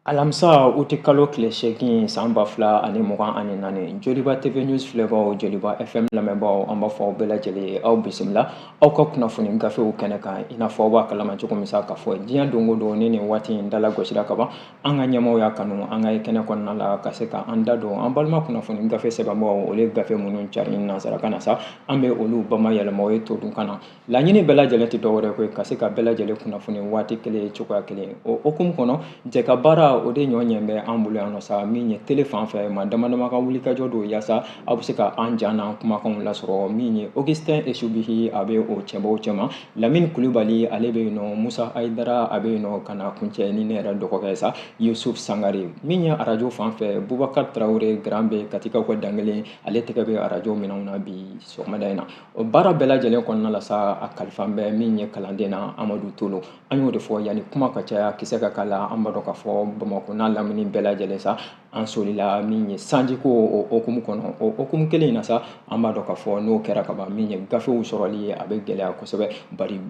Alamisa uti kalo tile 8 san 2024, Joliba TV News filɛbaw, Joliba FM lamɛnbaaw, an b'a fɔ aw bɛɛ lajɛlen ye, aw bisimila aw ka kunnafoni gafew kɛnɛ kan. I n'a fɔ aw b'a kalama cogo min sa k'a fɔ diɲɛ don o don ni nin waati in dala gosira ka ban, an ka ɲɛmaaw y'a kanu an ka kɛnɛ kɔnɔna la ka se ka an da don an balima kunnafoni gafe sɛbɛnbaaw, olu ye gafe minnu cari nansarakan na sa, an bɛ olu bama yɛlɛma o ye todunkan na. Laɲini bɛɛ lajɛlen tɛ dɔwɛrɛ koyi, ka se ka bɛɛ lajɛlen kunnafoni waati kelen, cogoya kelen. O hukumu kɔnɔ, jɛ ka baara o de ɲɔ ɲɛ bɛ an bolo yan nɔ sa. Min ye télé fan fɛ, maa dama dama ka wulikajɔ don yaasa aw bɛ se ka an ja n'an kumakanw lasɔrɔ. Min ye Augustin Esubihi, a bɛ o cɛbaw cɛma, Lamine Kulubali ale bɛ yen nɔ, Musa Ayidara a bɛ yen nɔ, ka na kuncɛ ni ne yɛrɛ dɔgɔkɛ sa, Yusuf Sangare. Min ye arajo fan fɛ, Bubakar Tarawele Grand bɛ Katikaw ka dankelen, ale tɛgɛ bɛ arajo minɛnw na bi sɔgɔmada in na. O baara bɛɛ lajɛlen kɔnɔna la sa, a kalifa bɛ min ye kalanden na, Amadu Tolo. An y'o de fɔ, yanni kuma ka caya, kisɛ ka k'a la, an b'a dɔn k'a fɔ Bamakɔ n'a lamini bɛɛ lajɛlen sa, an solila min ye sanjiko o hukumu kɔnɔ. O hukumu kelen in na sa, an b'a dɔn k'a fɔ n'o kɛra ka ban, min ye gafew sɔrɔli ye, a bɛ gɛlɛya kosɛbɛ, bari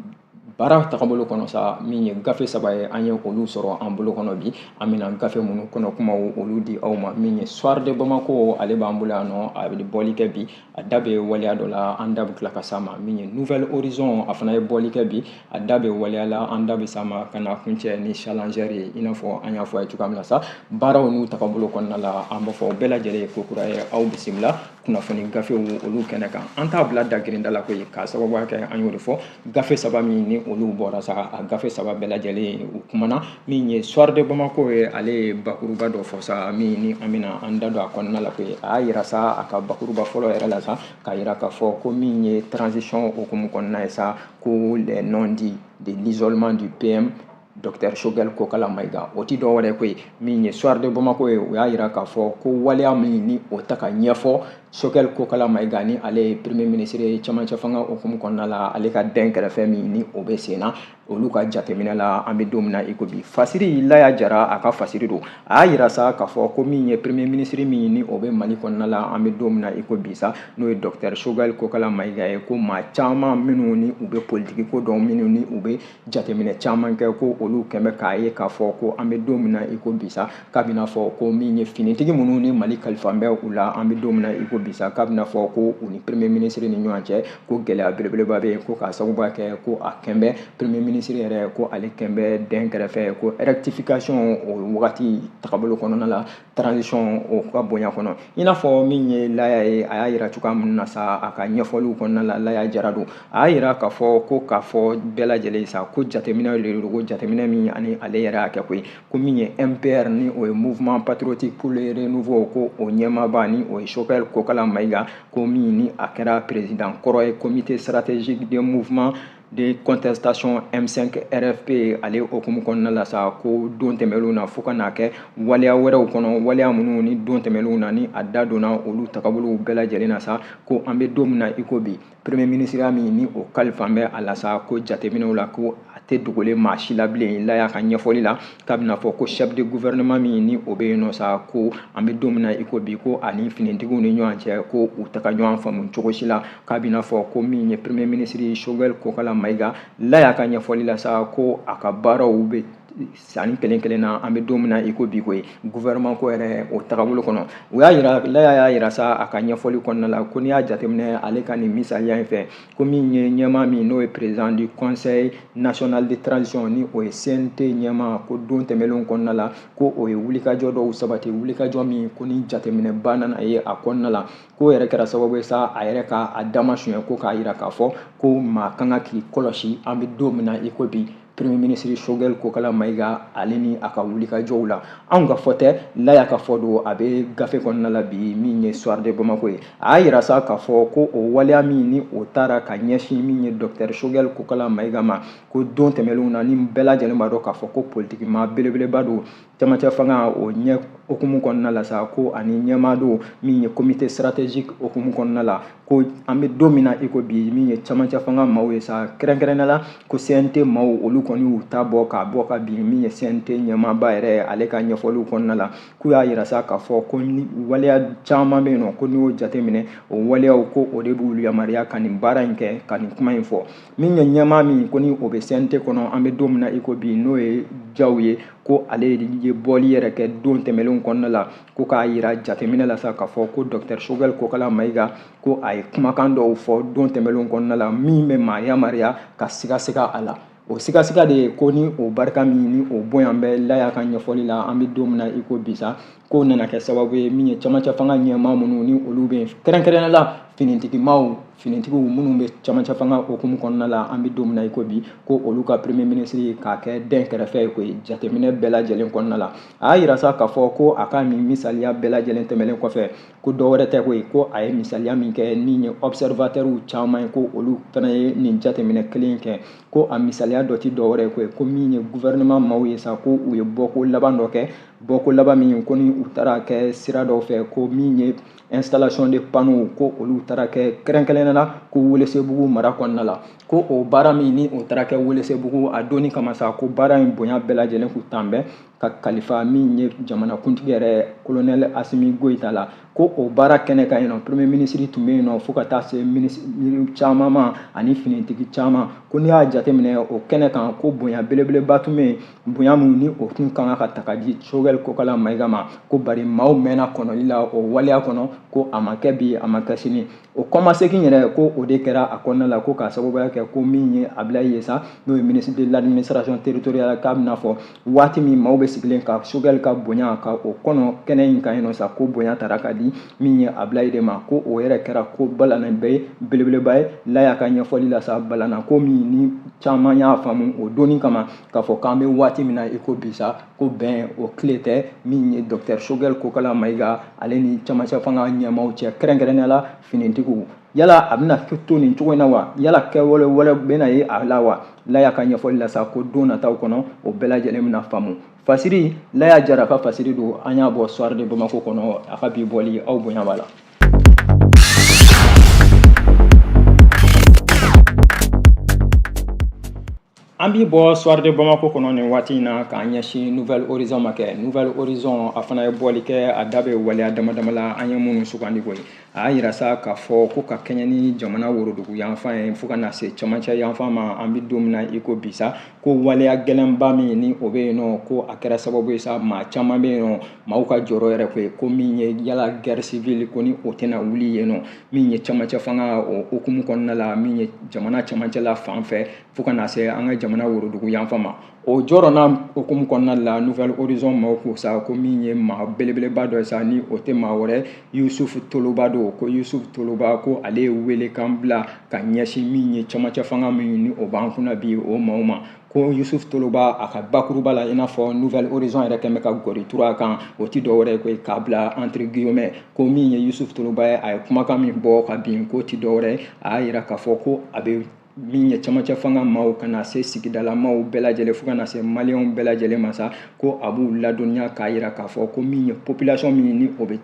baara tagabolo kɔnɔ sa, min ye gafe 3 ye, an ye olu sɔrɔ an bolo kɔnɔ bi. An bɛna gafe minnu kɔnɔ kumaw olu di aw ma. Min ye Soir de Bamako, ale b'an bolo yan nɔ, a bɛ bɔli kɛ bi, a da bɛ waleya dɔ la, an da bɛ tila ka s'a ma. Min ye Nouvel Horizon, a fana ye bɔli kɛ bi, a da bɛ waleya la, an da bɛ s'a ma, ka na kuncɛ ni Challenger ye. I n'a fɔ an y'a fɔ a ye cogoya min na sa, baaraw n'u tagabolo kɔnɔna la, an b'a fɔ bɛɛ lajɛlen ye ko kura ye, aw bisimila kunnafoni gafew olu kɛnɛ kan. An t'a bila dagirinda la koyi, k'a sababuya kɛ an y'o de fɔ, gafe 3 min ni olu bɔra sa, a gafe 3 bɛɛ lajɛlen u kumana. Min ye Soir de Bamako ye, ale ye bakuruba dɔ fɔ sa, min ni an bɛna an da don a kɔnɔna la koyi. A y'a yira sa, a ka bakuruba fɔlɔ yɛrɛ la sa, k'a yira k'a fɔ ko min ye transition hukumu kɔnɔna ye sa, ko les non-dits de l'isolement du PM Docteur Choguel Kokala Maïga, o ti dɔwɛrɛ koyi. Min ye Soir de Bamako ye, o y'a yira k'a fɔ ko waleya min ni o ta ka ɲɛfɔ Choguel Kokala Maïga, ni ale ye premier ministre ye cɛmancɛ fanga hukumu kɔnɔna la, ale ka den kɛrɛfɛ min ni o bɛ sen na, olu ka jateminɛ la, an bɛ don min na i ko bi, fasiri Laya Jara a ka fasiri don. A y'a yira sa k'a fɔ ko min ye premier ministre min ni o bɛ Mali kɔnɔna la, an bɛ don min na i ko bi sa, n'o ye Docteur Choguel Kokala Maïga ye, ko maa caman minnu ni u bɛ politiki ko dɔn, minnu ni u bɛ jateminɛ caman kɛ, ko olu kɛn bɛ k'a ye k'a fɔ ko an bɛ don min na i ko bi sa, k'a bɛna fɔ ko min ye finitigi minnu ni Mali kalifa bɛ u la, an bɛ don min na i ko bi sa, k'a bɛna fɔ ko u ni premier ministre ni ɲɔgɔn cɛ ko gɛlɛya belebeleba bɛ yen, ko k'a sababuya kɛ ko a kɛn bɛ premier ministre yɛrɛ, ko ale kɛn bɛ den kɛrɛfɛ, ko rectification o wagati tagabolo kɔnɔna la, transition o ka bonya kɔnɔ. I n'a fɔ min ye Laya ye, a y'a yira cogoya min na sa, a ka ɲɛfɔliw kɔnɔna la, Laya Jara don, a y'a yira k'a fɔ ko k'a fɔ bɛɛ lajɛlen sa, ko jateminɛ de don, ko jateminɛ min ani ale yɛrɛ y'a kɛ koyi, ko min ye MPR, ni o ye Mouvement Patriotique pour le Renouveau, ko o ɲɛmaaba ni o ye Choguel Kokala Maïga, ko min ni a kɛra président kɔrɔ ye comité stratégique des mouvements de contestation M5 RFP, ale hukumu kɔnɔna la sa, ko don tɛmɛnlenw na fo ka n'a kɛ waleya wɛrɛw kɔnɔ, waleya minnu ni don tɛmɛnlenw na ni a da donna olu tagabolow bɛɛ lajɛlen na sa, ko an bɛ don min na i ko bi, premier ministre min ni o kalifa bɛ a la sa, ko jateminɛw la, ko a tɛ dogolen maa si la bilen. Laya ka ɲɛfɔli la, k'a bɛna fɔ ko chef de gouvernement min ni o bɛ yen nɔ sa, ko an bɛ don min na i ko bi, ko ani finitigiw ni ɲɔgɔn cɛ, ko u tɛ ka ɲɔgɔn faamu cogo si la, k'a bɛna fɔ ko min ye premier ministre Choguel Kokala Maïga, Laya ka ɲɛfɔli la sa, ko a ka baaraw bɛ sanni kelen kelen na, an bɛ don min na i ko bi koyi, gouvernement ko yɛrɛ o tagabolo kɔnɔ. U y'a yira, Laya y'a yira sa a ka ɲɛfɔli kɔnɔna la, ko n'i y'a jateminɛ ale ka nin misaliya in fɛ, ko min ye ɲɛmaa min n'o ye président du Conseil national de transition, ni o ye CNT ɲɛmaa, ko don tɛmɛnlenw kɔnɔna la, ko o ye wulikajɔ dɔw sabati, wulikajɔ min ko ni jateminɛba nana ye a kɔnɔna la, k'o yɛrɛ kɛra sababu ye sa, a yɛrɛ ka a dama suɲɛ, ko k'a yira k'a fɔ ko maa kan ka k'i kɔlɔsi, an bɛ don min na i ko bi, premier ministre Choguel Kokala Maïga, ale ni a ka wulikajɔw la. Anw ka fɔ tɛ, Laya ka fɔ don, a bɛ gafe kɔnɔna la bi, min ye Soir de Bamako ye. A y'a yira sa k'a fɔ ko o waleya min ni o taara ka ɲɛsin min ye Docteur Choguel Kokala Maïga ma, ko don tɛmɛnlenw na, ni bɛɛ lajɛlen b'a dɔn k'a fɔ ko politiki maa belebeleba don cɛmancɛ fanga o ɲɛ hukumu kɔnɔna la sa, ko ani ɲɛmaa don min ye comité stratégique hukumu kɔnɔna la, ko an bɛ don min na i ko bi, min ye cɛmancɛ fanga maaw ye sa, kɛrɛnkɛrɛnnenya la ko CNT maaw, olu kɔni y'u ta bɔ k'a bɔ ka bin min ye CNT ɲɛmaaba yɛrɛ, ale ka ɲɛfɔliw kɔnɔna la, k'u y'a yira sa k'a fɔ ko ni waleya caman bɛ yen nɔ, ko n'i y'o jateminɛ, o waleyaw, ko o de b'u yamaruya ka nin baara in kɛ, ka nin kuma in fɔ. Min ye ɲɛmaa min ko ni o bɛ CNT kɔnɔ, an bɛ don min na i ko bi, n'o ye Jaw ye, ko ale ye ye bɔli yɛrɛ kɛ don tɛmɛnlenw kɔnɔna la, ko k'a yira jateminɛ la sa k'a fɔ ko Docteur Choguel Kokalla Maïga ko a ye kumakan dɔw fɔ don tɛmɛnlenw kɔnɔna la min bɛ maa yamaruya ka sigasiga a la. O sigasiga de ye ko ni o barika min ni o bonya bɛ Laya ka ɲɛfɔli la, an bɛ don min na i ko bi sa, k'o nana kɛ sababu ye min ye camancɛ fanga ɲɛmaa minnu ni olu bɛ yen, kɛrɛnkɛrɛnnenya la finitigimaw, finitigiw minnu bɛ camancɛ fanga hukumu kɔnɔna la, an bɛ don min na i ko bi, ko olu ka premier ministre k'a kɛ den kɛrɛfɛ ye koyi. Jateminɛ bɛɛ lajɛlen kɔnɔna la, a y'a yira sa k'a fɔ ko a ka nin misaliya bɛɛ lajɛlen tɛmɛnen kɔfɛ, ko dɔ wɛrɛ tɛ koyi, ko a ye misaliya min kɛ min ye observateur caman ye, ko olu fana ye nin jateminɛ kelen kɛ, ko a misaliya dɔ ti dɔ wɛrɛ ye koyi, ko min ye gouvernement maaw ye sa, ko u ye bɔko laban dɔ kɛ, bɔko laban min ko ni u taara kɛ sira dɔw fɛ, ko min ye installation de panneaux, ko olu taara kɛ kɛrɛnkɛrɛnnenya la ko Welesebugu mara kɔnɔna la, ko o baara min ni o taara kɛ Welesebugu a donni kama sa, ko baara in bonya bɛɛ lajɛlen k'u tan bɛɛ ka kalifa min ye jamanakuntigi yɛrɛ colonel Assimi Goïta la, ko o baara kɛnɛ kan yen nɔ, premier ministre tun bɛ yen nɔ fo ka taa se ministre caman ma ani finitigi caman, ko n'i y'a jateminɛ o kɛnɛ kan, ko bonya belebeleba tun bɛ yen, bonya min ni o tun kan ka ta ka di Choguel Kokalla Maïga ma, ko bari maaw mɛnna kɔnɔli la o waleya kɔnɔ, ko a ma kɛ bi, a ma kɛ sini. O kɔmasegin yɛrɛ, ko o de kɛra a kɔnɔna la, ko k'a sababuya kɛ ko min ye Abdoulaye ye sa, n'o ye ministre de l'administration territoriale, k'a bɛna fɔ waati min maaw bɛ sigilen ka Choguel ka bonya ka o kɔnɔ kɛnɛ in kan yen nɔ sa, ko bonya taara ka di min ye Abdoulaye de ma, ko o yɛrɛ kɛra ko balana bɛɛ belebeleba ye. Laya ka ɲɛfɔli la sa, balana ko min ni caman y'a faamu o donni kama k'a fɔ k'an bɛ waati min na i ko bi sa, ko bɛn o tile tɛ min ye Docteur Choguel Kokalla Maïga ale ni camancɛ fanga ɲɛmaaw cɛ, kɛrɛnkɛrɛnnenya la finitigiw. Yala a bɛna to nin cogo in na wa? Yala kɛwale wɛrɛ bɛna ye a la wa? Laya ka ɲɛfɔli la sa, ko don nataw kɔnɔ o bɛɛ lajɛlen bɛna faamu. Fasiri Laya Jara ka fasiri don, an y'a bɔ Soir de Bamako kɔnɔ. A ka bi bɔli, aw bonya b'a la. An b'i bɔ Soir de Bamako kɔnɔ nin waati in na k'an ɲɛsin Nouvel Horizon ma kɛ. Nouvel Horizon, a fana ye bɔli kɛ, a da bɛ waleya dama dama la, an ye minnu sugandi koyi. A y'a yira sa k'a fɔ ko ka kɛɲɛ ni jamana worodugu yanfan ye fo ka na se camancɛ yanfan ma, an bɛ don min na i ko bi sa, ko waleya gɛlɛnba min ni o bɛ yen nɔ, ko a kɛra sababu ye sa maa caman bɛ yen nɔ, maaw ka jɔrɔ yɛrɛ koyi, ko min ye yala guerre civile ko ni o tɛna wuli yen nɔ, min ye camancɛ fanga o hukumu kɔnɔna la, min ye jamana camancɛla fan fɛ fo ka na se an ka jamana worodugu yanfan ma. O jɔrɔna hukumu kɔnɔna la, Nouvel Horizon maaw ko sa ko min ye maa belebeleba dɔ ye sa, ni o tɛ maa wɛrɛ, Yusuf Toloba don. Ko Yusuf Toloba, ko ale ye welekan bila ka ɲɛsin min ye camancɛ fanga min ni o b'an kunna bi o maaw ma, ko Yusuf Toloba a ka bakuruba la, i n'a fɔ Nouvel Horizon yɛrɛ kɛn bɛ ka gɔri turu a kan, o ti dɔwɛrɛ ye koyi, k'a bila entre guillemets, ko min ye Yusuf Toloba ye, a ye kumakan min bɔ ka bin, k'o ti dɔwɛrɛ ye, a y'a yira k'a fɔ ko a bɛ min ye camancɛ fanga maaw ka na se sigidala maaw bɛɛ lajɛlen fo ka na se maliyɛnw bɛɛ lajɛlen ma sa, ko a b'u ladɔnniya k'a yira k'a fɔ ko min ye population min ni o bɛ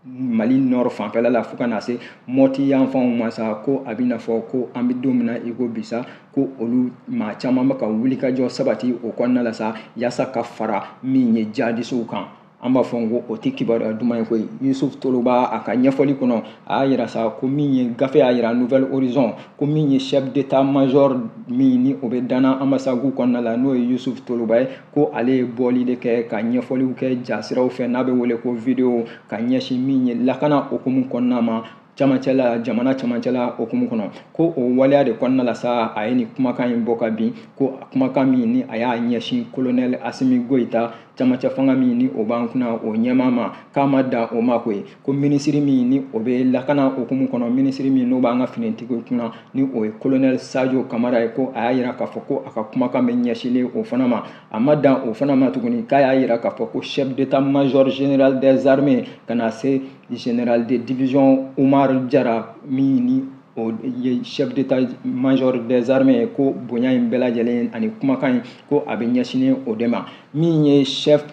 Mali nord fanfɛla la fo ka na se Mɔti yanfanw ma sa, ko a bɛna fɔ ko an bɛ don min na i ko bi sa, ko olu maa caman bɛ ka wulikajɔ sabati o kɔnɔna la sa, yaasa ka fara min ye jihadisiw kan. An b'a fɔ ko o tɛ kibaruya duman ye koyi. Yusuf Toloba a ka ɲɛfɔli kɔnɔ, a y'a yira sa ko min ye gafe y'a yira Nouvel Horizon, ko min ye chef d'état-major min ni o bɛ Dana Amasagu kɔnɔna la, n'o ye Yusuf Toloba ye, ko ale ye bɔli de kɛ ka ɲɛfɔliw kɛ jasiraw fɛ n'a bɛ wele ko vidéo, ka ɲɛsin min ye lakana hukumu kɔnɔna ma, camancɛla jamana camancɛla hukumu kɔnɔ, ko o waleya de kɔnɔna la sa, a ye nin kumakan in bɔ ka bin, ko kumakan min ni a y'a ɲɛsin colonel Assimi Goïta, camancɛ fanga min ni o b'an kunna o ɲɛmaa ma, k'a ma dan o ma koyi, ko minisiri min ni o bɛ lakana hukumu kɔnɔ, minisiri min n'o b'an ka finitigiw kunna, ni o ye colonel Sadio Kamara ye, ko a y'a yira k'a fɔ ko a ka kumakan bɛ ɲɛsinlen o fana ma. A ma dan o fana ma tuguni, k'a y'a yira k'a fɔ ko chef d'état-major général des armées ka na se général de division Oumar Diarra min ni o ye chef d'état-major des armées, ko bonya in bɛɛ lajɛlen ani kumakan in, ko a bɛ ɲɛsinnen o de ma. Min ye chef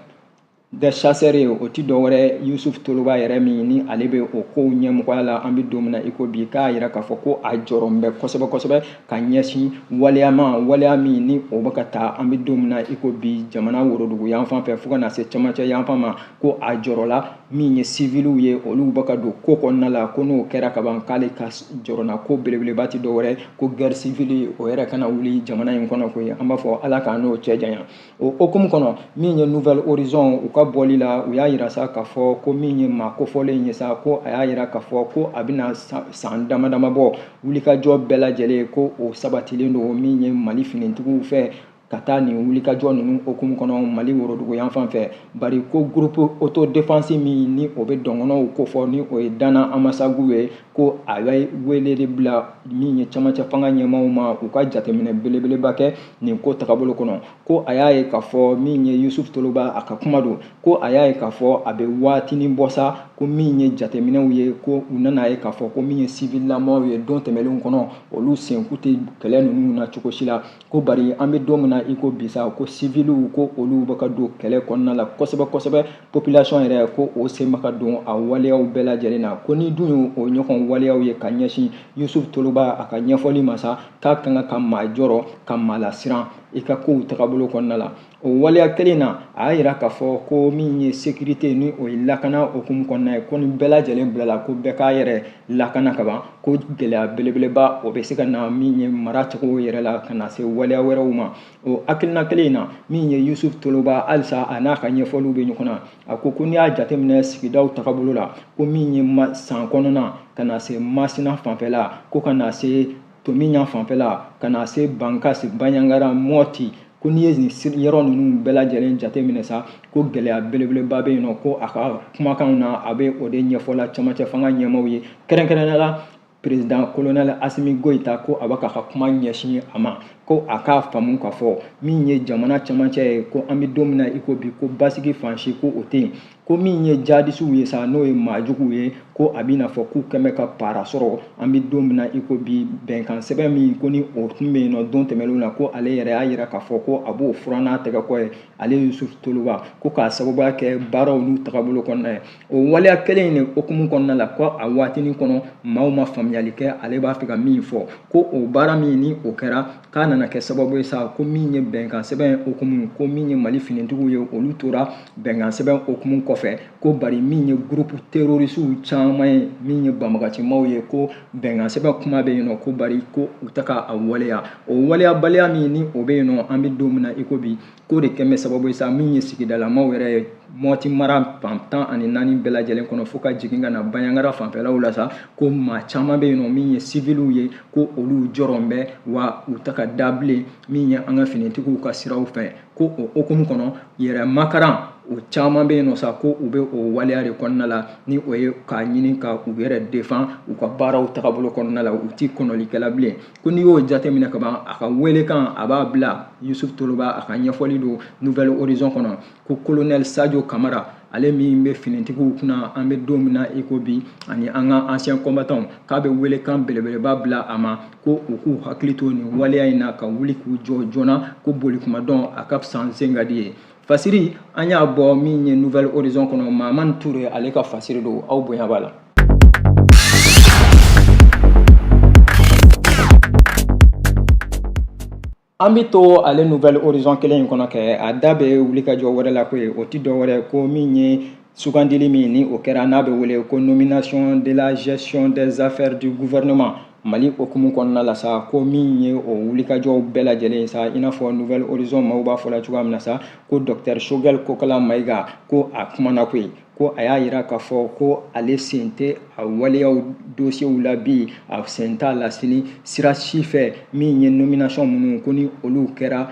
des chasseurs ye, o ti dɔwɛrɛ Yusuf Toloba yɛrɛ min ni ale bɛ o kow ɲɛmɔgɔya la an bɛ don min na i ko bi, k'a yira k'a fɔ ko a jɔrɔ bɛ kosɛbɛ kosɛbɛ ka ɲɛsin waleya ma, waleya min ni o bɛ ka taa an bɛ don min na i ko bi jamana worodugu yanfan fɛ fo ka na se cɛmancɛ yanfan ma, ko a jɔrɔla min ye siviliw ye, olu bɛ ka don ko kɔnɔna la, ko n'o kɛra kaban k'ale ka jɔrɔna ko belebeleba ti dɔwɛrɛ ko guerre civile o yɛrɛ kana wuli jamana in kɔnɔ koyi. An b'a fɔ Ala k'an n'o cɛ janya. O hukumu kɔnɔ, min ye Nouvel Horizon u ka bɔli la, u y'a yira sa k'a fɔ ko min ye maa kofɔlen ye sa, ko a y'a yira k'a fɔ ko a bɛna san dama dama bɔ, wulikajɔ bɛɛ lajɛlen ko o sabatilen don min ye Mali finitigiw fɛ ka taa nin wulikajɔ ninnu hukumu kɔnɔ Mali worodugu yanfan fɛ, bari ko groupe autodéfense min ni o bɛ dɔngɔnɔw kofɔ ni o ye Dana Amasagu ye, ko a bɛ wele de bila min ye cɛmancɛ fanga ɲɛmaaw ma u ka jateminɛ belebeleba kɛ nin ko tagabolo kɔnɔ. Ko a y'a ye k'a fɔ min ye Yusuf Toloba a ka kuma don, ko a y'a ye k'a fɔ a bɛ waatinin bɔ sa, ko min ye jateminɛw ye, ko u nana ye k'a fɔ ko min ye sivililamaw ye don tɛmɛnlenw kɔnɔ, olu senkun tɛ kɛlɛ ninnu na cogo si la, ko bari an bɛ don min na i ko bi sa, ko siviliw ko olu bɛ ka don kɛlɛ kɔnɔna la kosɛbɛ kosɛbɛ, population yɛrɛ ko o sen bɛ ka don a waleyaw bɛɛ lajɛlen na. Ko ni dun ye o ɲɔgɔn waleyaw ye ka ɲɛsin Yusuf Toloba a ka ɲɛfɔli ma sa, k'a ka kan ka maa jɔrɔ ka maa lasiran i ka kow tagabolo kɔnɔna la. O waleya kelen na, a y'a yira k'a fɔ ko min ye sécurité ni o ye lakana hukumu kɔnɔna ye, ko ni bɛɛ lajɛlen bilala ko bɛɛ k'a yɛrɛ lakana kaban, ko gɛlɛya belebeleba o bɛ se ka na min ye mara cogo yɛrɛ la ka na se waleya wɛrɛw ma. O hakilina kelen in na, min ye Yusuf Toloba halisa a n'a ka ɲɛfɔliw bɛ ɲɔgɔn na, a ko ko n'i y'a jateminɛ sigidaw tagabolo la, ko min ye san kɔnɔna ka na se Masina fanfɛla, ko ka na se Tomiɲan fanfɛla, ka na se Bankasi, Baɲangara, Mɔti, ko n'i ye nin yɔrɔ ninnu bɛɛ lajɛlen jateminɛ sa, ko gɛlɛya belebeleba bɛ yen nɔ. Ko a ka kumakanw na, a bɛ o de ɲɛfɔla cɛmancɛ fanga ɲɛmaaw ye, kɛrɛnkɛrɛnnenya la président colonel Assimi Goïta, ko a bɛ k'a ka kuma ɲɛsin a ma, ko a k'a faamu k'a fɔ min ye jamana cɛmancɛ ye, ko an bɛ don min na i ko bi, ko basigi fan si ko o tɛ yen, ko min ye jadisiw ye sa, n'o ye maajuguw ye, ko a b'i n'a fɔ k'u kɛn bɛ ka para sɔrɔ an bɛ don min na i ko bi. Bɛnkan sɛbɛn min ko ni o tun bɛ yen nɔ don tɛmɛnlenw na, ko ale yɛrɛ y'a yira k'a fɔ ko a b'o furan n'a tɛgɛ kɔ ye, ale Yusuf Toloba, ko k'a sababuya kɛ baaraw n'u tagabolo kɔnɔna ye. O waleya kelen in de hukumu kɔnɔna la, ko a waatinin kɔnɔ maaw ma faamuyali kɛ ale b'a fɛ ka min fɔ, ko o baara min ni o kɛra, k'a nana kɛ sababu ye sa, ko min ye bɛnkan sɛbɛn hukumu, ko min ye Mali finitigiw ye, olu tora bɛnkan sɛbɛn hukumu kɔfɛ, ko bari min ye groupe terrorisiw caman ye, min ye banbagacimaw ye, ko bɛnkan sɛbɛn kuma bɛ yen nɔ, ko bari ko u tɛ ka a waleya. O waleyabaliya min ni o bɛ yen nɔ an bɛ don min na i ko bi, k'o de kɛn bɛ sababu ye sa, min ye sigidalamaw yɛrɛ ye Mɔti mara fan 14 bɛɛ lajɛlen kɔnɔ fo ka jigin ka na Baɲangara fanfɛlaw la sa, ko maa caman bɛ yen nɔ min ye siviliw ye, ko olu jɔrɔ bɛ wa u tɛ ka da bilen min ye an ka finitigiw ka siraw fɛ, ko o hukumu kɔnɔ yɛrɛ makaran o caman bɛ yen nɔ sa, ko u bɛ o waleya de kɔnɔna la, ni o ye k'a ɲini ka u yɛrɛ defan u ka baaraw tagabolo kɔnɔna la, u ti kɔnɔlikɛla bilen. Ko n'i y'o jateminɛ kaban, a ka welekan a b'a bila Yusuf Toloba a ka ɲɛfɔli don Nouvel Horizon kɔnɔ, ko colonel Sadio Kamara, ale min bɛ finitigiw kunna an bɛ don min na i ko bi, ani an ka ancien combattant, k'a bɛ welekan belebeleba bila a ma, ko u k'u hakili to nin waleya in na ka wuli k'u jɔ joona, ko boli kuma dɔn a ka fisa sen ka di ye. Fasiri an y'a bɔ min ye Nouvel Horizon kɔnɔ, Mahamani Ture ale ka fasiri don, aw bonya b'a la. An bɛ to ale Nouvel Horizon kelen in kɔnɔ kɛ, a da bɛ wulikajɔ wɛrɛ la koyi, o ti dɔwɛrɛ ko min ye sugandili min ni o kɛra n'a bɛ wele ko nomination de la gestion des affaires du gouvernement Mali hukumu kɔnɔna la sa, ko min ye o wulikajɔw bɛɛ lajɛlen sa, i n'a fɔ Nouvel Horizon maaw b'a fɔ la cogoya min na sa, ko docteur Choguel Kokala Maïga, ko a kumana koyi, ko a y'a yira k'a fɔ ko ale sen tɛ a waleyaw dossiers la bi, a sen t'a la sini sira si fɛ, min ye nomination minnu ko ni olu kɛra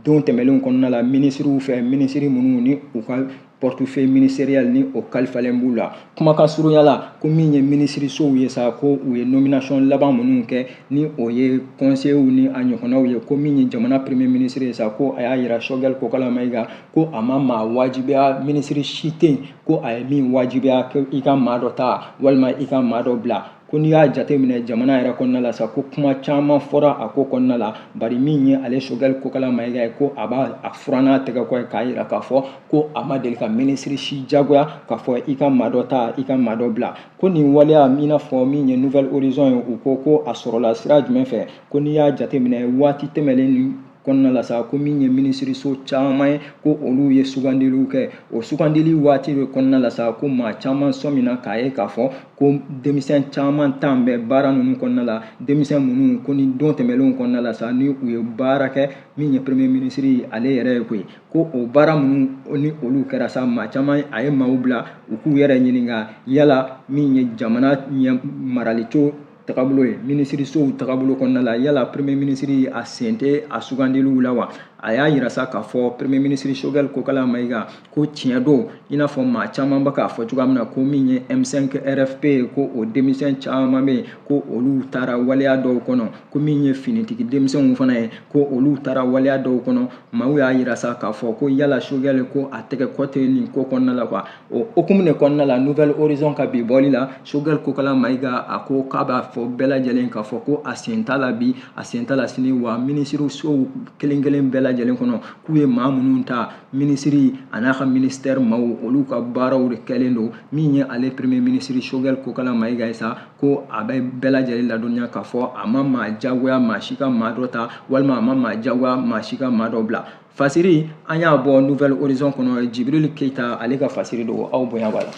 don tɛmɛnlenw kɔnɔna la minisiriw fɛ, minisiri minnu ni u ka portefeuille ministériel ni o kalifalen b'u la. Kumakan surunya la, ko min ye minisirisow ye sa, ko u ye nomination laban minnu kɛ ni o ye conseillers ni a ɲɔgɔnnaw ye, ko min ye jamana premier ministre ye sa, ko a y'a yira Choguel Kokala Maïga ko a ma maa wajibiya, minisiri si tɛ yen ko a ye min wajibiya ko i ka maa dɔ ta walima i ka maa dɔ bila. Ko n'i y'a jateminɛ jamana yɛrɛ kɔnɔna la sa, ko kuma caman fɔra a ko kɔnɔna la, bari min ye ale Choguel Kokalla Maïga ye, ko a b'a a furanna tɛgɛ kɔ ye k'a yira k'a fɔ ko a ma deli ka minisiri si jagoya k'a fɔ i ka maa dɔ ta, i ka maa dɔ bila. Ko nin waleya, i n'a fɔ min ye Nouvel Horizon ye, u ko ko a sɔrɔla sira jumɛn fɛ? Ko n'i y'a jateminɛ waati tɛmɛnen nin kɔnɔna la sa, ko min ye minisiriso caman ye, ko olu ye sugandiliw kɛ. O sugandili waati de kɔnɔna la sa, ko maa caman sɔmina k'a ye k'a fɔ ko denmisɛn caman tan bɛ baara ninnu kɔnɔna la, denmisɛn minnu ko ni don tɛmɛnlenw kɔnɔna la sa, ni u ye baara kɛ min ye premier ministre ale yɛrɛ ye koyi. Ko o baara minnu ni olu kɛra sa, maa caman a ye maaw bila u k'u yɛrɛ ɲininka yala min ye jamana ɲɛ maralico tagabolo ye minisirisow tagabolo kɔnɔna la, yala premier ministre a sen tɛ a sugandiliw la wa? A y'a yira sa k'a fɔ premier ministre Choguel Kokalla Maïga ko tiɲɛ don, i n'a fɔ maa caman bɛ k'a fɔ cogoya min na, ko min ye M5 RFP, ko o denmisɛn caman bɛ yen, ko olu taara waleya dɔw kɔnɔ, ko min ye finitigi denmisɛnw fana ye, ko olu taara waleya dɔw kɔnɔ. Maaw y'a yira sa k'a fɔ ko yala Choguel ko a tɛgɛ kɔ tɛ nin ko kɔnɔna la quoi. O hukumu de kɔnɔna la, Nouvel Horizon ka bi bɔli la, Choguel Kokalla Maïga a ko k'a b'a fɔ bɛɛ lajɛlen k'a fɔ ko a sen t'a la bi, a sen t'a la sini, wa minisirisow kelen kelen bɛɛ lajɛlen kɔnɔ, k'u ye maa minnu ta, minisiri a n'a ka ministère maaw, olu ka baaraw de kɛlen don. Min ye ale premier ministre Choguel Kokalla Maïga ye sa, ko a bɛ bɛɛ lajɛlen ladɔnniya k'a fɔ a ma maa jagoya maa si ka maa dɔ ta, walima a ma maa jagoya maa si ka maa dɔ bila. Fasiri an y'a bɔ Nouvel Horizon kɔnɔ, Jibril Keita ale ka fasiri don, aw bonya b'a la.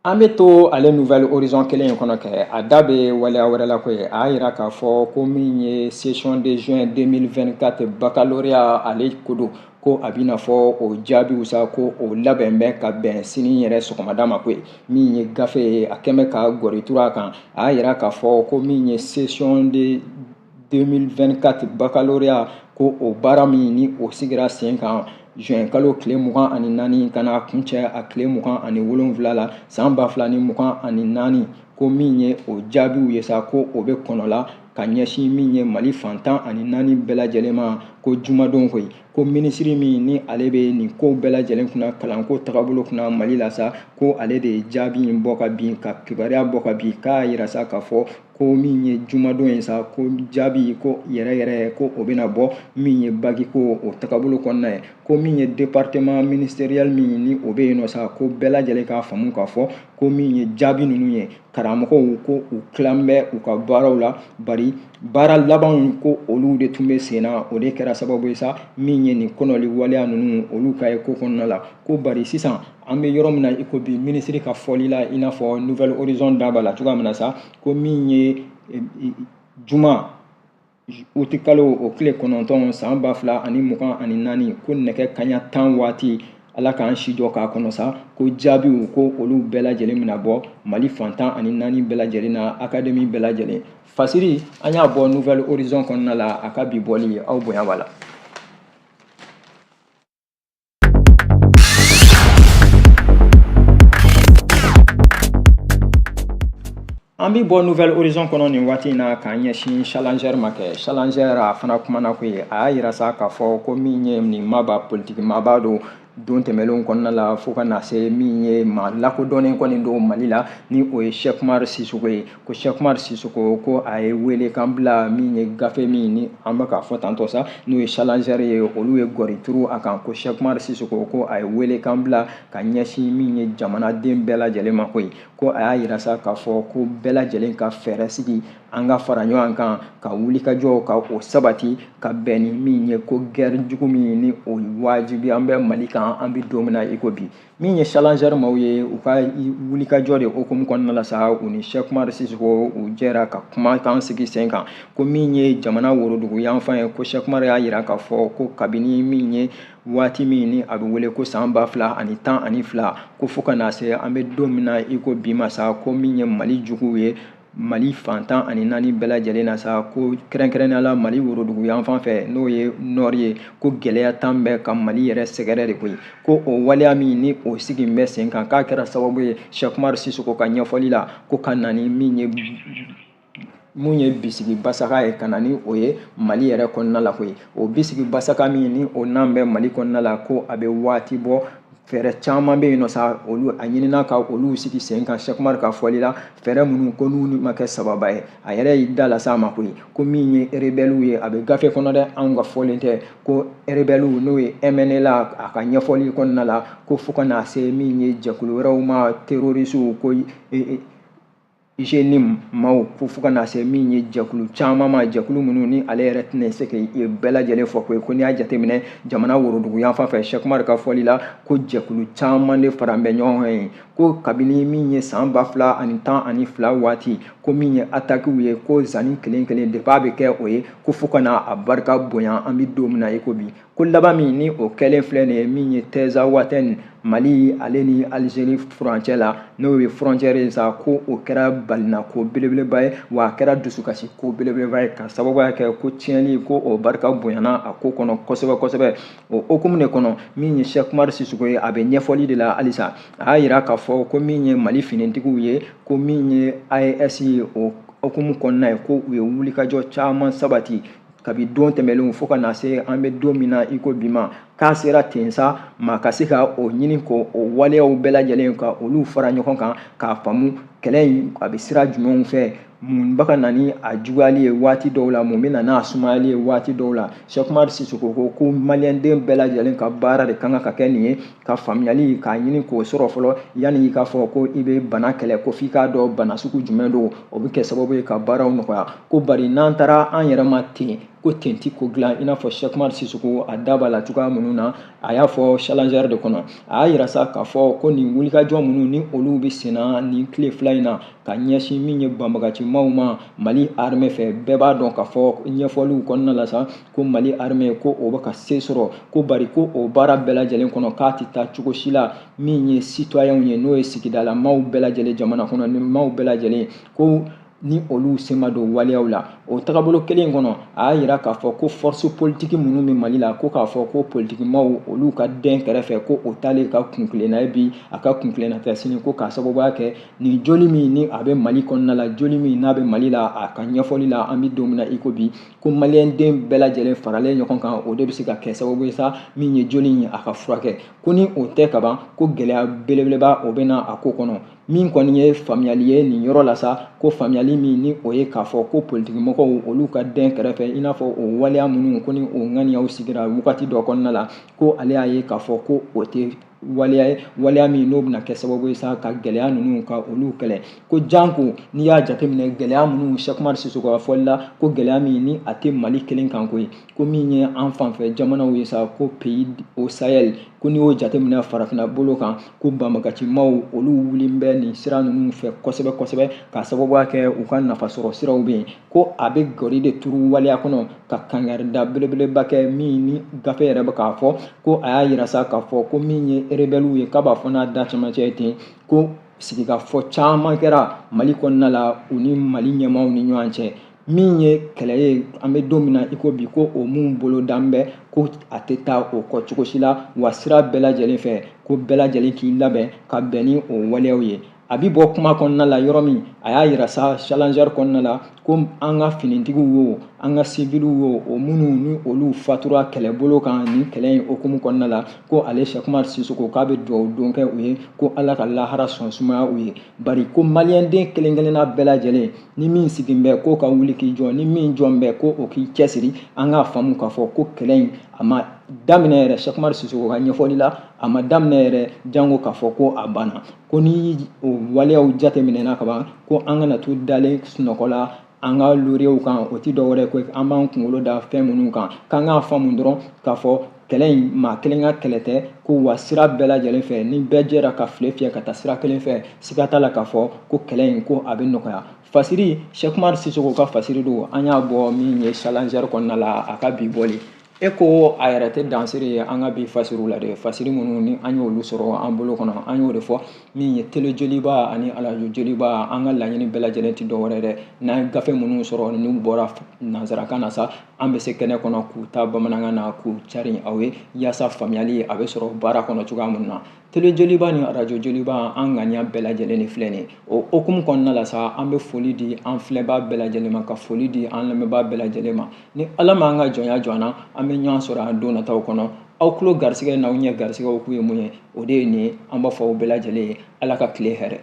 An bɛ to ale Nouvel Horizon kelen in kɔnɔ kɛ, a da bɛ waleya wɛrɛ la koyi. A y'a yira k'a fɔ ko min ye session de juin 2024 baccalauréat ale ko don, ko a bɛna fɔ o jaabiw sa, ko o labɛn bɛ ka bɛn sini yɛrɛ sɔgɔmada ma koyi. Min ye gafe ye, a kɛn bɛ ka gɔri turu a kan. A y'a yira k'a fɔ ko min ye session de 2024 baccalauréat, ko o baara min ni o sigira sen kan juin kalo tile 24 ka na kuncɛ a tile 27 la san 2024, ko min ye o jaabiw ye sa, ko o bɛ kɔnɔ la ka ɲɛsin min ye Mali fan 14 bɛɛ lajɛlen ma, ko jumadon koyi. Ko minisiri min ni ale bɛ nin kow bɛɛ lajɛlen kunna kalanko tagabolo kunna Mali la sa, ko ale de ye jaabi in bɔ ka bin, ka kibaruya bɔ ka bin, k'a yira sa k'a fɔ ko min ye jumadon ye sa, ko jaabi ko yɛrɛ yɛrɛ ko o bɛna bɔ min ye baki ko o tagabolo kɔnɔna ye. Ko min ye département ministériel min ni o bɛ yen nɔ sa, ko bɛɛ lajɛlen k'a faamu k'a fɔ ko min ye jaabi ninnu ye, karamɔgɔw ko u tilan bɛ u ka baaraw la, bari baara labanw ko olu de tun bɛ sen na, o de kɛra sababu ye sa min ye nin kɔnɔli waleya ninnu olu ka ye ko kɔnɔna la. Ko bari sisan an bɛ yɔrɔ min na i ko bi, minisiri ka fɔli la, i n'a fɔ Nouvel Horizon da b'a la cogoya min na sa, ko min ye juma uti kalo o tile 9 san 2024, ko nɛgɛ kanɲɛ 10 waati, Ala k'an si jɔ k'a kɔnɔ sa, ko jaabiw ko olu bɛɛ lajɛlen bɛna bɔ Mali fan 14 bɛɛ lajɛlen na, académie bɛɛ lajɛlen. Fasiri an y'a bɔ Nouvel Horizon kɔnɔna la, a ka bi bɔli, aw bonya b'a la. An bɛ bɔ Nouvel Horizon kɔnɔ nin waati in na k'an ɲɛsin Challenger ma kɛ. Challenger a fana kumana koyi. A y'a yira sa k'a fɔ ko min ye nin maaba politiki maaba don don tɛmɛnlenw kɔnɔna la, fo ka na se min ye maa lakodɔnnen kɔni don Mali la, ni o ye Cheikh Oumar Sissoko ye. Ko Cheikh Oumar Sissoko ko a ye welekan bila min ye gafe min ni an bɛ k'a fɔ tantɔ sa, n'o ye Challenger ye, olu ye gɔri turu a kan. Ko Cheikh Oumar Sissoko ko a ye welekan bila ka ɲɛsin min ye jamanaden bɛɛ lajɛlen ma koyi. Ko a y'a yira sa k'a fɔ ko bɛɛ lajɛlen ka fɛɛrɛ sigi, an ka fara ɲɔgɔn kan ka wulikajɔ ka o sabati ka bɛn ni min ye ko guerre jugu min ni o wajibi an bɛ Mali kan an bɛ don min na i ko bi. Min ye Challenger maaw ye, u ka wulikajɔ de hukumu kɔnɔna la sa, u ni Cheikh Oumar Sissoko u jɛra ka kumakan sigi sen kan. Ko min ye jamana worodugu yanfan ye, ko Cheikh Oumar y'a yira k'a fɔ ko kabini min ye waati min ni a bɛ wele ko san 2012, ko fo ka na se an bɛ don min na i ko bi ma sa, ko min ye Mali juguw ye Mali fan 14 bɛɛ lajɛlen na sa, ko kɛrɛnkɛrɛnnenya la Mali worodugu yanfan fɛ, n'o ye nord ye, ko gɛlɛya tan bɛ ka Mali yɛrɛ sɛgɛrɛ de koyi. Ko o waleya min ni o sigi bɛ sen kan, k'a kɛra sababu ye Cheikh Oumar Sissoko ka ɲɛfɔli la, ko ka na ni min ye mun ye bisigi basaka ye ka na ni o ye Mali yɛrɛ kɔnɔna la koyi. O bisigi basaka min ni o n'an bɛ Mali kɔnɔna la, ko a bɛ waati bɔ, fɛɛrɛ caman bɛ yen nɔ sa, olu a ɲinina ka olu sigi sen kan. Cheick Oumar ka fɔli la, fɛɛrɛ minnu ko n'u ma kɛ sababa ye, a yɛrɛ y'i da lase a ma koyi, ko min ye rebelles ye, a bɛ gafe kɔnɔ dɛ, anw ka fɔlen tɛ, ko rebelles n'o ye MNLA, a ka ɲɛfɔli kɔnɔna la, ko fo ka na se min ye jɛkulu wɛrɛw ma, terroristes ko JNIM maaw, ko fo ka na se min ye jɛkulu caman ma, jɛkulu minnu ni ale yɛrɛ tɛna se k'i bɛɛ lajɛlen fɔ koyi. Ko n'i y'a jateminɛ jamana worodugu yanfan fɛ, Cheick Oumar ka fɔli la, ko jɛkulu caman de fara bɛ ɲɔgɔn kan yen, ko kabini min ye san 2012 waati, ko min ye attaques ye, ko zanni kelen kelen depuis a bɛ kɛ o ye, ko fo ka na a barika bonya an bɛ don min na i ko bi. Ko laban min ni o kɛlen filɛ nin ye, min ye Tinzaouatène, Mali ale ni Algérie furancɛ la, n'o ye frontière ye sa, ko o kɛra balinako belebeleba ye, wa a kɛra dusukasi ko belebeleba ye, ka sababuya kɛ ko tiɲɛni ko o barika bonyana a ko kɔnɔ kosɛbɛ kosɛbɛ. O hukumu de kɔnɔ, min ye Cheick Oumar Sissoko ye, a bɛ ɲɛfɔli de la halisa. A y'a yira k'a fɔ ko min ye Mali finitigiw ye, ko min ye AES ye, o hukumu kɔnɔna ye, ko u ye wulikajɔ caman sabati kabi don tɛmɛnlenw fo ka na se an bɛ don min na i ko bi ma, k'a sera ten sa, maa ka se ka o ɲini k'o waleyaw bɛɛ lajɛlen ka olu fara ɲɔgɔn kan, k'a faamu kɛlɛ in a bɛ sira jumɛnw fɛ, mun bɛ ka na ni a juguyali ye waati dɔw la, mun bɛ na n'a sumayali ye waati dɔw la. Cheick Oumar Sissoko ko ko maliyɛnden bɛɛ lajɛlen ka baara de kan ka kɛ nin ye, ka faamuyali k'a ɲini k'o sɔrɔ fɔlɔ yanni i k'a fɔ ko i bɛ bana kɛlɛ, ko f'i k'a dɔn bana sugu jumɛn don, o bɛ kɛ sababu ye ka baaraw nɔgɔya. Ko bari n'an taara an yɛrɛ ma ten, ko ten ti ko dilan, i n'a fɔ Cheick Oumar Sissoko a da b'a la cogoya minnu na, a y'a fɔ Challenger de kɔnɔ. A y'a yira sa k'a fɔ ko nin wulikajɔ minnu ni olu bɛ senna nin tile fila in na ka ɲɛsin min ye banbagacimaw ma Mali armée fɛ, bɛɛ b'a dɔn k'a fɔ ɲɛfɔliw kɔnɔna la sa, ko Mali armée ko o bɛ ka se sɔrɔ, ko bari ko o baara bɛɛ lajɛlen kɔnɔ k'a tɛ taa cogo si la min ye citoyenw ye, n'o ye sigidalamaw bɛɛ lajɛlen, jamana kɔnɔ ni maaw bɛɛ lajɛlen, ko ni olu sen ma don waleyaw la. O tagabolo kelen kɔnɔ, a y'a yira k'a fɔ ko force politique minnu bɛ Mali la, ko k'a fɔ ko politikimaw olu ka den kɛrɛfɛ, ko o t'ale ka kunkilenna ye bi, a ka kunkilenna tɛ sini, ko k'a sababuya kɛ nin joli min ni a bɛ Mali kɔnɔna la, joli min n'a bɛ Mali la, a ka ɲɛfɔli la, an bɛ don min na i ko bi, ko maliyɛnden bɛɛ lajɛlen faralen ɲɔgɔn kan, o de bɛ se ka kɛ sababu ye sa min ye joli in a ka furakɛ, ko ni o tɛ kaban, ko gɛlɛya belebeleba o bɛ na a ko kɔnɔ. Min kɔni ye faamuyali ye nin yɔrɔ la sa, ko faamuyali min ni o ye k'a fɔ ko politikimɔgɔw olu ka den kɛrɛfɛ, i n'a fɔ o waleya minnu ko ni o ŋaniyaw sigira wagati dɔ kɔnɔna la, ko ale y'a ye k'a fɔ ko o tɛ waleya ye, waleya min n'o bɛna kɛ sababu ye sa ka gɛlɛya ninnu ka olu kɛlɛ. Ko janko n'i y'a jateminɛ gɛlɛya minnu, Cheick Oumar Sissoko ka fɔli la, ko gɛlɛya min ni a tɛ Mali kelen kan koyi, ko min ye an fanfɛ jamanaw ye sa, ko pays au Sahel, ko n'i y'o jateminɛ farafinna bolo kan, ko banbagacimaw olu wulilen bɛ nin sira ninnu fɛ kosɛbɛ kosɛbɛ, k'a sababuya kɛ u ka nafasɔrɔ siraw bɛ yen, ko a bɛ gɔri de turu waleya kɔnɔ ka kangarida belebeleba kɛ min ni gafe yɛrɛ bɛ k'a fɔ. Ko a y'a yira sa k'a fɔ ko min ye rebelles ye, k'a b'a fɔ n'a da cɛmancɛ ye ten, ko sigikafɔ caman kɛra Mali kɔnɔna la u ni Mali ɲɛmaaw ni ɲɔgɔn cɛ, min ye kɛlɛ ye an bɛ don min na i ko bi, ko o mun bolo dan bɛ, ko a tɛ taa o kɔ cogo si la, wa sira bɛɛ lajɛlen fɛ, ko bɛɛ lajɛlen k'i labɛn ka bɛn ni o waleyaw ye. A bi bɔ kuma kɔnɔna la yɔrɔ min, a y'a yira sa Challenger kɔnɔna la, ko an ka finitigiw wo, an ka civiliw wo, o minnu ni olu fatura kɛlɛbolo kan nin kɛlɛ in hukumu kɔnɔna la, ko ale Cheick Oumar Sissoko k'a bɛ dugawu don kɛ u ye, ko Ala ka lahara sɔn sumaya u ye. Bari ko maliyɛnden kelen kelenna bɛɛ lajɛlen ni min sigin bɛ, k'o ka wuli k'i jɔ, ni min jɔn bɛ, ko o k'i cɛsiri. An k'a faamu k'a fɔ ko kɛlɛ in a ma daminɛ yɛrɛ, Cheick Oumar Sissoko ka ɲɛfɔli la, a ma daminɛ yɛrɛ, jango k'a fɔ ko a banna. Ko ni o waleyaw jateminɛna ka ban, ko an kana to dalen sunɔgɔ la an ka loriyew kan, o ti dɔwɛrɛ ko an b'an kunkolo da fɛn minnu kan, k'an k'a faamu dɔrɔn k'a fɔ kɛlɛ in maa kelen ka kɛlɛ tɛ, ko wa sira bɛɛ lajɛlen fɛ ni bɛɛ jɛra ka file fiyɛ ka taa sira kelen fɛ, siga t'a la k'a fɔ ko kɛlɛ in ko a bɛ nɔgɔya. Fasiri, Cheick Oumar Sissoko ka fasiri don, an y'a bɔ min ye Challenger kɔnɔna la, a ka bi bɔli e ko a yɛrɛ tɛ dansiri ye an ka bi fasiriw la dɛ. Fasiri minnu ni an y'olu sɔrɔ an bolo kɔnɔ, an y'o de fɔ, min ye télé Joliba ani arajo Joliba, an ka laɲini bɛɛ lajɛlen tɛ dɔwɛrɛ dɛ, n'an ye gafe minnu sɔrɔ n'u bɔra nanzarakan na sa, an bɛ se kɛnɛ kɔnɔ k'u ta bamanankan na k'u cari aw ye, yaasa faamuyali a bɛ sɔrɔ baara kɔnɔ cogoya min na. Tele Joliba ni arajo Joliba, an ŋaniya bɛɛ lajɛlen ni filɛ nin. O hokumu kɔnɔna la sa, an bɛ foli di an filɛbaa bɛɛ lajɛlen ma, ka foli di an lamɛnbaa bɛɛ lajɛlen ma. Ni Ala m'an ka jɔnya jɔ an na, an bɛ ɲɔgɔn sɔrɔ an don nataw kɔnɔ. Aw tulo garisɛgɛ n'aw ɲɛ garisɛgɛw k'u ye mun ye, o de ye nin ye. An b'a fɔ aw bɛɛ lajɛlen ye, Ala ka tile hɛrɛ.